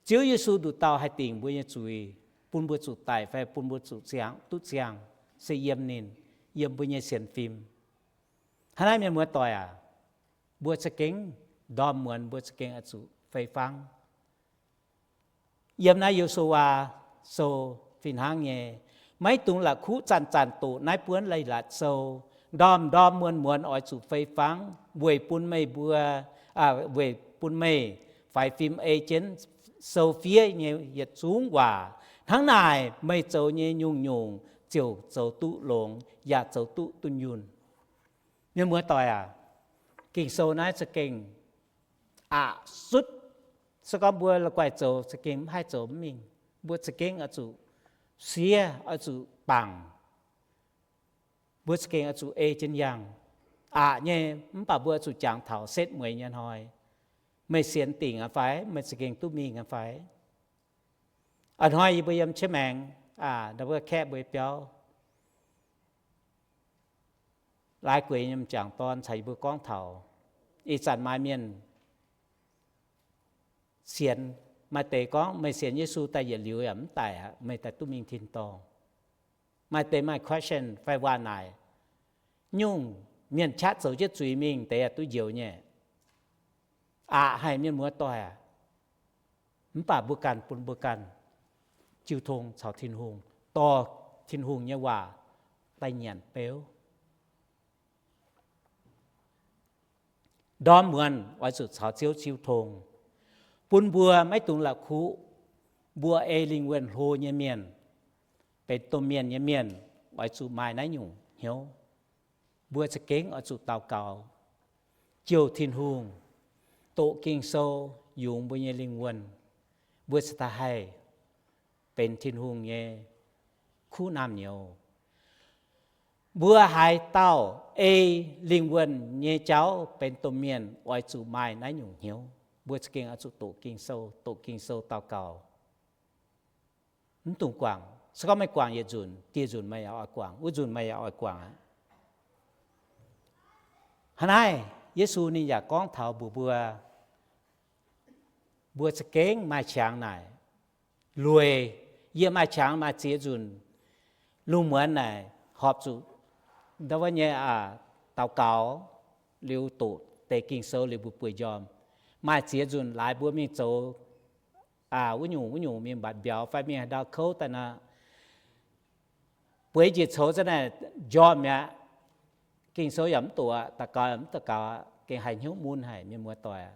Ziouv Yesu nduqc dauh haih dingc mbuo nyei zuiz, bun mbuo zuqc daic fai bun mbuo zuqc ziangh, duqv ziangh, se yiem ninh, yiem mbuo nyei sienx fim. Hnangv naaiv, mienh muoz-doic aac, mbuo za'gengh ndorm muonz mbuo za'gengh oix zuqc fei fangv. Yiem naaiv Yo^su^waa Sou fih hnangv nyei, maiv dungx la'kuqv zanc-zanc doqc naaiv buonv Leiz-Latc Sou. Ndorm-ndorm muonz-muonz oix zuqc fei fangv weic bun meih mbuo, weic bun meih faix fim ei jienv sou fiev nyei yietc zungv waac. Hnangv naaic meih zoux nyei nyungc-nyungc ziouc zoux duqv longx yaac zoux duqv dunh yunh. Mienh muoz-doic aac, Ging-Sou naaiv za'gengh aqc sutv. Se gorngv mbuo la'guaih zoux za'gengh mv haih zoux mv mingh. Mbuo za'gengh oix zuqc siev, oix zuqc bangc. Mbuo za'gengh oix zuqc ei jienv yangh. Aqc nyei, mv baac mbuo oix zuqc jangx taux setv mueiz nyei hnoi. Meih sienx dingc aqv fai? Meih za'gengh duqv mingh aqv fai? A'hnoi yie mbuo yiem Qiex Maengx, ndau wuov kaeqv mbuo biauv, laaix gueix nyei m'jangc dorn caux yie mbuo gorngv taux, ih zanc maaih mienh sienx, maaih deix gorngv, meih sienx Yesu daaih yietc liuz yaac mv daic aqv, meih daaih duqv mingh tin-dorngh. Maaih deix maaih question fai waac naaic, nyungc mienh qaqv zoux jienv zuiz mingh deix yaac duqv njoux nyei. Aqc haic, mienh muoz-doic aac. Mv baac mbuo ganh bun mbuo ganh jiu tong caux Tin-Hungh, dorh Tin-Hungh nyei waac daaih nyanc beuv. Ndorm muonz oix zuqc caux Ziouv jiu tong, bun mbuo maiv dungx la'kuqv. Mbuo ei lingh wuonh hlo nyei mienh, benx domh mienh nyei mienh, oix zuqc maaih naaiv nyungc hnyouv. Mbuo za'gengh oix zuqc daux gaux, jouh Tin-Hungh, doqc Ging-Sou yungz mbuo nyei lingh wuonh, mbuo cingx daaih haih benx Tin-Hungh nyei kuv naamh nyouz. Mbuo haaix dauh ei lingh wuonh nyei jauv benx domh mienh, oix zuqc maaih naaiv nyungc hnyouv. Mbuo za'gengh oix zuqc doqc Ging-Sou, doqc Ging-Sou daux gaux. Mv dungx guangc. Se gorngv meih guangc yietc nzunc, dieh nzunc meih yaac oix guangc, wuov nzunc meih yaac oix guangc aqv. Hnangv naaiv, Yesu ninh yaac gorngv taux mbuox mbuo, mbuo za'gengh maaih qangx naaic, lueic, yie maaih qangx maaih ziex nzunc, lungh muonz naaic horpc zuqc ndau wuov nyei daux gaux, liuz doqc deix Ging-Sou liuz mbuo bueix njormh. Maaih ziex nzunc laaix mbuo mingh zoux wuov nyungc wuov nyungc, mingh mbatc mbiauz fai mingh haaix ndau kouv daaih nor, bueix njiec coux za'naaic njormh mi'aqv. Ging-Sou yaac mv doqc aqv, daux gaux yaac mv daux gaux aqv, gengh haiz hnyouv mun haic, mienh muoz-doic aac.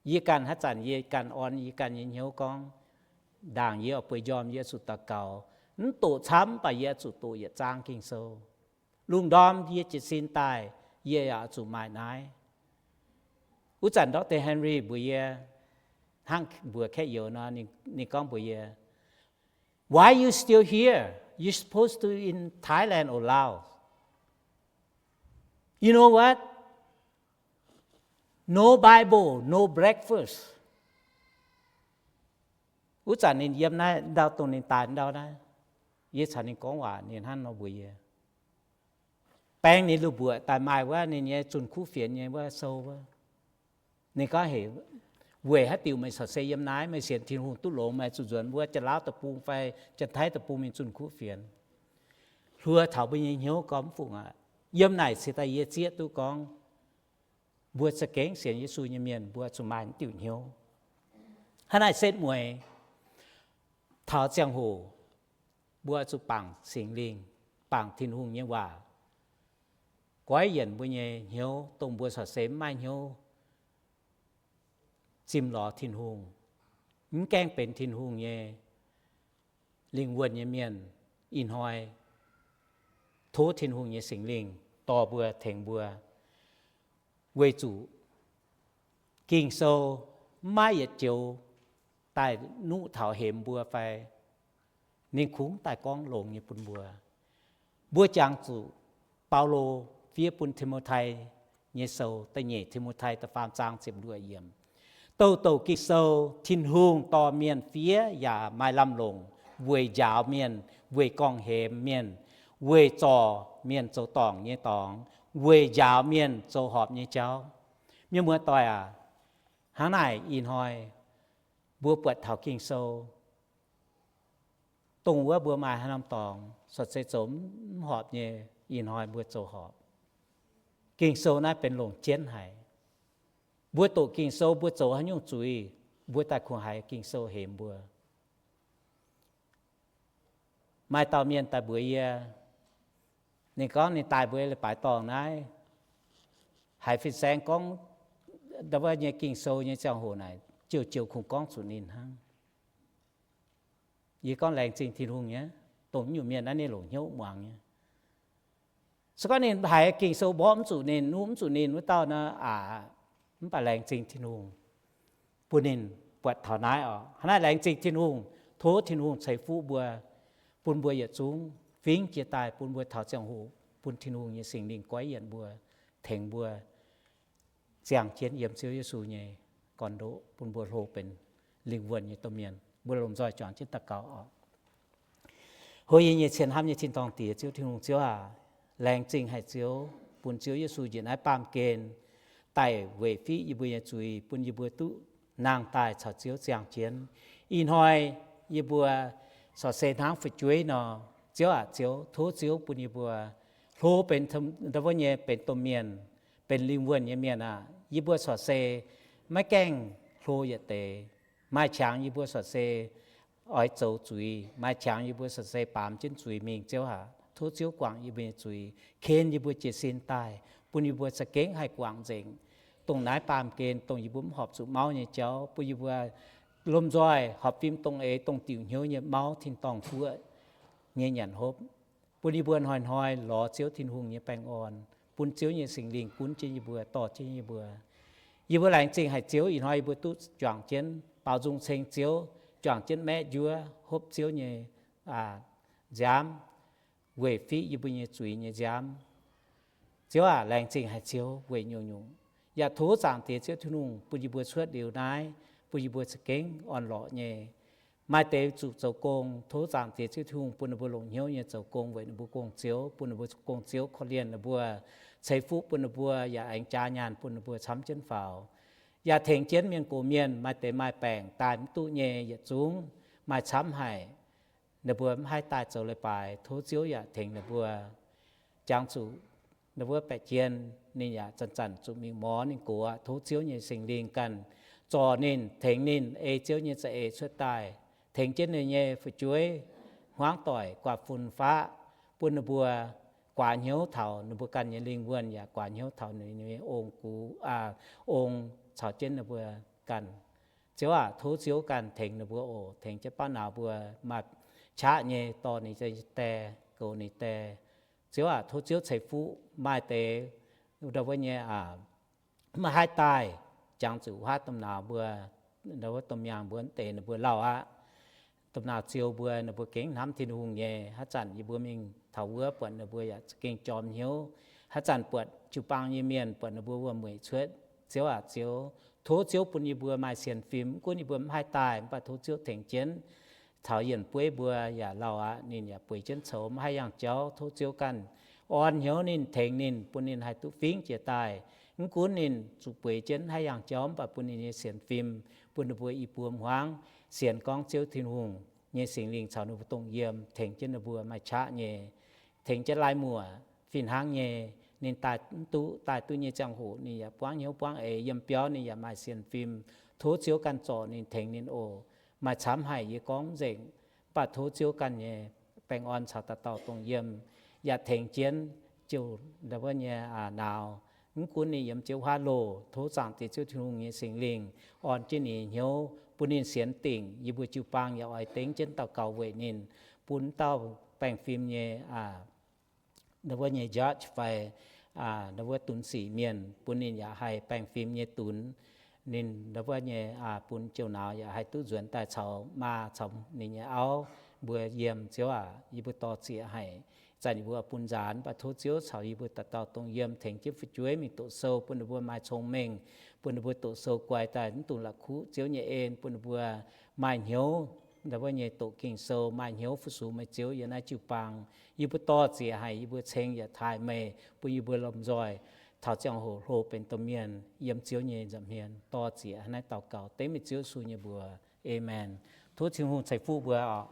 Yie ganh haaix zanc yie ganh orn yie ganh nyei hnyouv gorngv, Ndaangc yie oix bueix njormh, yie zuqc daux gaux. Mv doqc camv, mv baac yie zuqc doqc yietc zaang Ging-Sou. Lungh ndorm yie jiez sin daaih, yie yaac zuqc maaih naaiv. Wuov zanc Doctor Henry mbuox yie, hnangv mbuox Kaeqv Youz nor, ninh gorngv mbuox yie, Why you still here? You supposed to in Thailand or Laos. You know what? No Bible, no breakfast. Wuov zanc ninh yiem naaiv ndau, dongh ninh daaih ndau naaiv, yie caux ninh gorngv waac, ninh hnangv nor mbuox yie. Baeng ninh lungh mbuoqc daaih maaih wuov ninh nyei zunh kuv fienx nyei wuov sou wuov. Ninh gorngv, Hec, weic haaix diuc meih corc se yiem naaiv? Meih sienx Tin-Hungh duqv longx, meih zuqc nzuonx wuov Janx-Laauv deic-bung fai Janx-Taiv deic-bung mingh zunh kuv fienx? Hluo taux mbuo nyei hnyouv gorngv mv fungc aqv. Yiem naaic cingx daaih yie zieqv duqv gorngv, mbuo za'gengh sienx Yesu nyei mienh mbuo zuqc maaih diuc hnyouv. Hnangv naaic setv mueiz, taux ziangh hoc mbuo zuqc bangc Singx Lingh, bangc Tin-Hungh nyei waac goiv yienc mbuo nyei hnyouv, dongh mbuo corc se mv maaih hnyouv zimh lorz Tin-Hungh, mv gaengh benx Tin-Hungh nyei lingh wuonh nyei mienh. Ih hnoi tov Tin-Hungh nyei Singx Lingh dorh mbuo, tengx mbuo, weic zuqc Ging-Sou mv maaih yietc joux daaih nuqv taux hemx mbuo fai ninh kungx daaih gorngv longx nyei bun mbuo. Mbuo jangx zuqc Baulo fiev bun Ti^mo^tai nyei sou, da'nyeic Ti^mo^tai da'faam zaang ziepc luoqc yiemc. Douc douc Ging-Sou Tin-Hungh dorh mienh fiev yaac maaih lamh longc weic njaaux mienh, weic gorngv-hemx mienh, weic zorc mienh zoux dorngc nyei dorngx, weic njaaux mienh zoux horpc nyei jauv. Mienh muoz-doic aac, hnangv naaic ih hnoi mbuo buatc taux Ging-Sou, dongh wuov mbuo maaih haaix norm dorngx corc se zoux mv horpc nyei, ih hnoi mbuo zoux horpc. Ging-Sou naaiv benx longc jienv haic. Mbuo doqc Ging-Sou, mbuo zoux haaix nyungc zuiz, mbuo daaih kungx haiz Ging-Sou hemx mbuo. Maaih dauh mienh daaih mbuox yie, ninh gorngv ninh daaih mbuo leiz-baaix dorngh naaiv, haiz fin-saeng gorngv ndau wuov nyei Ging-Sou nyei ziangh hoc naaic, jiouc jiouc kungx gorngv zuqc ninh hnangv. Yie gorngv laengz zingh Tin-Hungh nyei, dongh nyungc mienh naaiv ninh longc hnyouv muangx nyei. Se gorngv ninh haiz Ging-Sou mborqv mv zuqc ninh, nuqv mv zuqc ninh wuov dauh nor, aac, mv baac laengz zingh Tin-Hungh bun ninh buatc taux naaiv oc. Hnangv naaiv laengz zingh Tin-Hungh, tov Tin-Hungh ceix fuqv mbuo, bun mbuo yietc zungv fingx jiex daaih, bun mbuo taux ziangh hoc bun Tin-Hungh nyei Singx Lingh goiv yienc mbuo, tengx mbuo ziangh jienv yiem Ziouv Yesu nyei gorn-ndoqv, bun mbuo hlo benx lingh wuonh nyei domh mienh. Mbuo lomh nzoih juangc jienv daux gaux oc. Hlo yie nyei cien hnamv nyei tin-dorngh Diex, Ziouv Tin-Hungh, Ziouv aac, laengz zingh haic Ziouv bun Ziouv Yesu njiec naaiv baamh gen daaih weic fiqv yie mbuo nyei zuiz, bun yie mbuo duqv nangh daaih caux Ziouv ziangh jienv. Ih hnoi yie mbuo corc se hnangv fu'jueiv nor, Ziouv aac, Ziouv, tov Ziouv bun yie mbuo hlo benx ndau wuov nyei benx domh mienh, benx lingh wuonh nyei mienh aac. Yie mbuo corc se maiv gaengh hlo yietc deix. Maaih qangx yie mbuo corc se oix zoux zuiz, maaih qangx yie mbuo corc se baamz jienv zuiz mingh, Ziouv aac. Tov Ziouv guangc yie mbuo nyei zuiz, ken yie mbuo jiez sin daaih, bun yie mbuo za'gengh haih guangc nzengc dongh naaiv baamh gen, dongh yie mbuo mv horpc zuqc mauv nyei jauv, bun yie mbuo lomh nzoih horpc fim dongh eix dongh diuc hnyouv nyei mauv tin-dorngh guoqv nyei nyanc hopv, bun yie mbuo hnoi-hnoi lorz Ziouv Tin-Hungh nyei baengh orn, bun Ziouv nyei Singx Lingh gunv jienv yie mbuo, dorh jienv yie mbuo. Yie mbuo laengz zingh haic Ziouv, ih hnoi yie mbuo duqv juangc jienv baaux nzung ceng Ziouv, juangc jienv maeqv njuov hopv Ziouv nyei nziaamv, weic fiqv yie mbuo nyei zuiz nyei nziaamv. Ziouv aac, laengz zingh haic Ziouv weic nyungc-nyungc. Yaac tov Zaangc Diex Ziouv Tin-Hungh bun yie mbuo cuotv liuz naaiv, bun yie mbuo za'gengh orn-lorqc nyei. Maaih deix zuqc zoux gong, tov Zaangc Diex Ziouv Tin-Hungh bun ninh mbuo longc hnyouv nyei zoux gong weic ninh mbuo gong-ziouv, bun ninh mbuo gong-ziouv korv-lienh ninh mbuo, ceix fuqv bun ninh mbuo, yaac aengx jaa nyaanh bun ninh mbuo camv jienv faaux. Yaac tengx jienv mienh gox mienh maaih deix maaih baengc daaih mv duqv nyei yietc zungv maaih camv haic. Ninh mbuo mv haih daaih zoux leiz-baaix, tov Ziouv yaac tengx ninh mbuo. Jangx zuqc ninh mbuo baeqc jien, ninh yaac zanc-zanc zuqc mingh morz ninh gox aqv. Tov Ziouv nyei Singx Lingh ganh zorc ninh, tengx ninh ei Ziouv nyei za'eix cuotv daaih, tengx jienv ninh nyei fu'jueiv, hmuangv doic, guaax fun faqv, bun ninh mbuo guaax hnyouv taux ninh mbuo ganh nyei lingh wuonh yaac guaax hnyouv taux ninh nyei ong-gux, ong caux jienv ninh mbuo ganh. Ziouv aac, tov Ziouv ganh tengx ninh mbuo oc. Tengx jienv baav nauz mbuo maaih qaqv nyei dorh ninh nyei die, goux ninh die. Ziouv aac, tov Ziouv ceix fuqv. Maaih deix ndau wuov nyei maiv haih daaih, jangx zuqc huaav domh nauz mbuo, ndau wuov domh miangh mbuo wuov deix ninh mbuo lauh aqv. Domh nauz ziou mbuo, ninh mbuo gengh hnamv Tin-Hungh nyei. Haaix zanc yie mbuo mingh taux wuov, buatc ninh mbuo yaac za'gengh jorm hnyouv. Haaix zanc buatc jiu-baang nyei mienh, buatc ninh mbuo wuom-mueic cuotv. Ziouv aac, Ziouv, tov Ziouv bun yie mbuo maaih sienx fim. Mv gunv yie mbuo mv haih daaih, mv baac tov Ziouv tengx jienv. Caux yienc bueiv mbuo yaac lauh aqv, ninh yaac bueix jienv coux, mv haih yangh jauv. Tov Ziouv ganh orn hnyouv ninh, tengx ninh, bun ninh haih duqv fingv jiex daaih. Mv gunv ninh zuqc bueix jienv mv haih yangh jauv, mv baac bun ninh nyei sienx fim, bun ninh mbuo i buo hmuangv sienx gorngv Ziouv Tin-Hungh nyei Singx Lingh caux ninh mbuo dongh yiem, tengx jienv ninh mbuo maaih qaqv nyei, tengx jienv lai muoc fih hnangv nyei. Ninh daaih mv duqv, daaih duqv nyei ziangh hoc ninh yaac buangv hnyouv buangv eix, yiem biauv ninh yaac maaih sienx fim. Tov Ziouv ganh zorc ninh, tengx ninh oc. Maaih camv haic yie gorngv mv nzengc, mv baac tov Ziouv ganh nyei baengh orn caux dauh dauh dongh yiem, yaac tengx jienv ziouc ndau wuov nyei nauz. Mv gunv ninh yiem Ziouv huaav loh, tov Zaangc Diex Ziouv Tin-Hungh nyei Singx Lingh orn jienv ninh nyei hnyouv, bun ninh sienx dingc. Yie mbuo jiu-baang yaac oix dengv jienv daux gaux weic ninh, bun dauh baengh fim nyei ndau wuov nyei judge fai ndau wuov dunx sic mienh, bun ninh yaac haih baengh fim nyei dunx. Ninh ndau wuov nyei bun jiu-nauz yaac haih duqv nzuonx daaih caux maa caux ninh nyei auv mbuo yiem. Ziouv aac, yie mbuo dor-ziec haic. Zanc yie mbuo bun nzaanx, mv baac tov Ziouv caux yie mbuo dauh dauh dongh yiem, tengx jienv fu'jueiv mingh doqc sou, bun ninh mbuo maaih cong-mengh, bun ninh mbuo doqc sou guai daaih mv dungx la'kuqv Ziouv nyei en, bun ninh mbuo maaih hnyouv ndau wuov nyei doqc Ging-Sou, maaih hnyouv fu-sux meih Ziouv yiem naaiv jiu-baang. Yie mbuo dor-ziec haic, yie mbuo ceng yaac taaih meih, bun yie mbuo lomh nzoih taux ziangh hoc hlo benx domh mienh yiem Ziouv nyei nza'hmien. Dor-ziec hnangv naaiv daux gaux dengv meih Ziouv Yesu nyei mbuox. Aamen. Tov Tin-Hungh ceix fuqv mbuo oc.